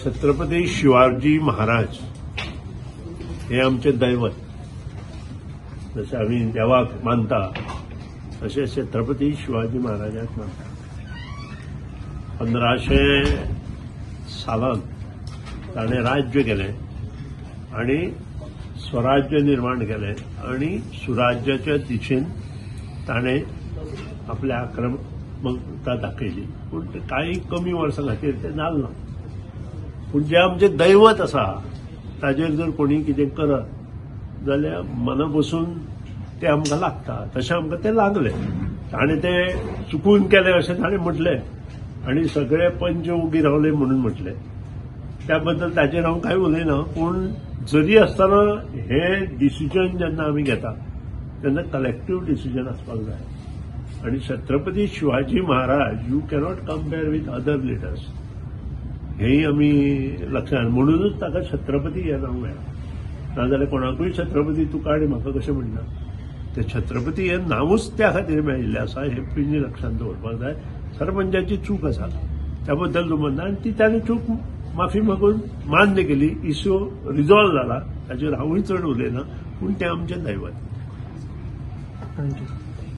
छत्रपती शिवाजी महाराज हे आमचे दैवत. जशें आमी देवाक मानता तशें छत्रपती शिवाजी महाराजाक मानता. 1500 सालान ताणें राज्य केलें आनी स्वराज्य निर्माण केलें आनी सुराज्याच्या दिशेन ताणें आपल्या आक्रमकता दाखयली. पूण कांय कमी वर्सां खातीर तें जालें ना. पूण जें आमचें दैवत आसा ताजेर जर कोणी कितें करत जाल्यार मना बसून तें आमकां लागता. तशें आमकां तें लागलें. ताणें तें चुकून केलें अशें ताणें म्हटलें आनी सगळे पंच उगी रावले म्हणून म्हटलें. त्या बद्दल ताचेर हांव कांय उलयना. पूण जरी आसतना हें डिसिजन जेन्ना आमी घेता तेन्ना कलेक्टीव डिसिजन आसपाक जाय. आनी Chhatrapati Shivaji Maharaj you cannot compare with other leaders हेंय आमी लक्षांत, म्हणूनच ताका छत्रपती हें नांव मेळ्ळां. नाजाल्यार कोणाकूय छत्रपती तुका आनी म्हाका कशें म्हणना. ते छत्रपती हें नांवूच त्या खातीर मेळिल्लें आसा हें पिंजी लक्षांत दवरपाक जाय. सरपंचाची चूक आसा त्या बद्दल तूं म्हणना आनी ती ताणें चूक माफी मागून मान्य केली. इश्यू रिजॉल्व जाला, ताचेर हांवूय चड उलयना. पूण तें आमचें दैवत. Thank you.